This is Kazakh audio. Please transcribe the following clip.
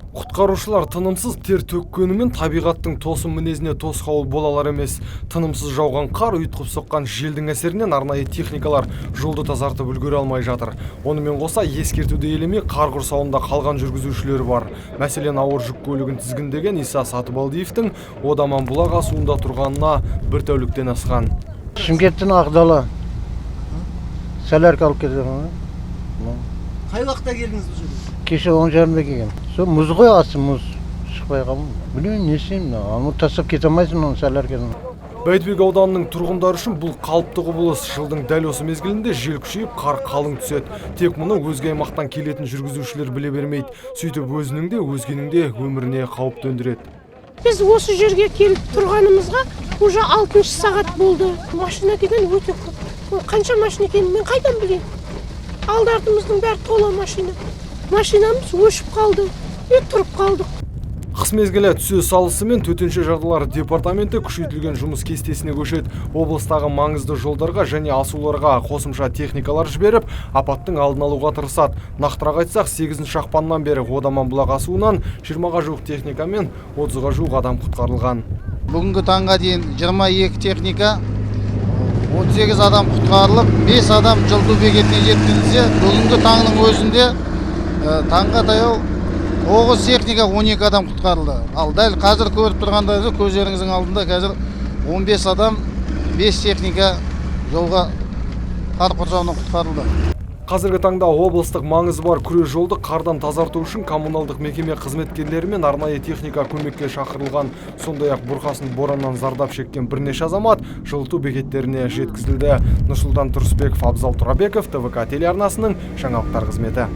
Құтқарушылар тынымсыз тер төккенімен табиғаттың тосын мінезіне тосқауыл бола алар емес. Тынымсыз жауған қар, ұйтқып соққан желдің әсерінен арнайы техникалар жолды тазартып үлгере алмай жатыр. Онымен қоса, ескертуді елемей, қар құрсауында қалған жүргізушілер бар. Мәселен, ауыр жүк көлігін тізгіндеген Иса Сатыбалдиевтің Одаман бұлақ асуында тұрғанына бір тәуліктен асқан. Шымкенттен Ақдала солярка алып кетемін. Қай уақытта келдіңіз бұл жерге? Кеше 10:30-да келгем. Сол мұз ғой, асы мұз, шықпай қалдым. Білмеймін, не істеймін, аны тастап кете алмайсың, оны, солярканы. Бәйдібек ауданының тұрғындары үшін бұл қалыпты құбылыс. Жылдың дәл осы мезгілінде жел күшейіп, қар қалың түседі. Тек мұны өзге аймақтан келетін жүргізушілер біле бермейді. Сөйтіп, өзінің де, өзгенің де өміріне қауіп төндіреді. Біз осы жерге келіп тұрғанымызға уже алтыншы сағат болды. Машина деген өте көп. Ол қанша машина екенін мен қайдан білейін? Алды артымыздың бәрі тола машина. Машинамыз өшіп қалды и тұрып қалдық. Қыс мезгілі түсе салысымен төтенше жағдайлар департаменті күшейтілген жұмыс кестесіне көшеді. Облыстағы маңызды жолдарға және асуларға қосымша техникалар жіберіп, апаттың алдын алуға тырысады. Нақтырақ айтсақ, 8 ақпаннан бері Одаман бұлақ асуынан 20-ға жуық техника мен 30-ға жуық адам құтқарылған. Бүгінгі таңға дейін 22 техника, 38 адам құтқарылып, 5 адам жылыту бекетіне жеткізілсе, бүгінгі таңның өзінде таңға таяу 9 техника, 12 адам құтқарылды. Ал дәл қазір көріп тұрғандарыңыз, көздеріңіздің алдында қазір 15 адам, 5 техника жолға қар құрсауынан құтқарылды. Қазіргі таңда облыстық маңызы бар күре жолды қардан тазарту үшін коммуналдық мекеме қызметкерлері мен арнайы техника көмекке шақырылған. Сондай-ақ бұрқасын бораннан зардап шеккен бірнеше азамат жылыту бекеттеріне жеткізілді. Нұрсұлтан Тұрысбеков, Абзал Тұрабеков, ТВК телеарнасының жаңалықтар қызметі.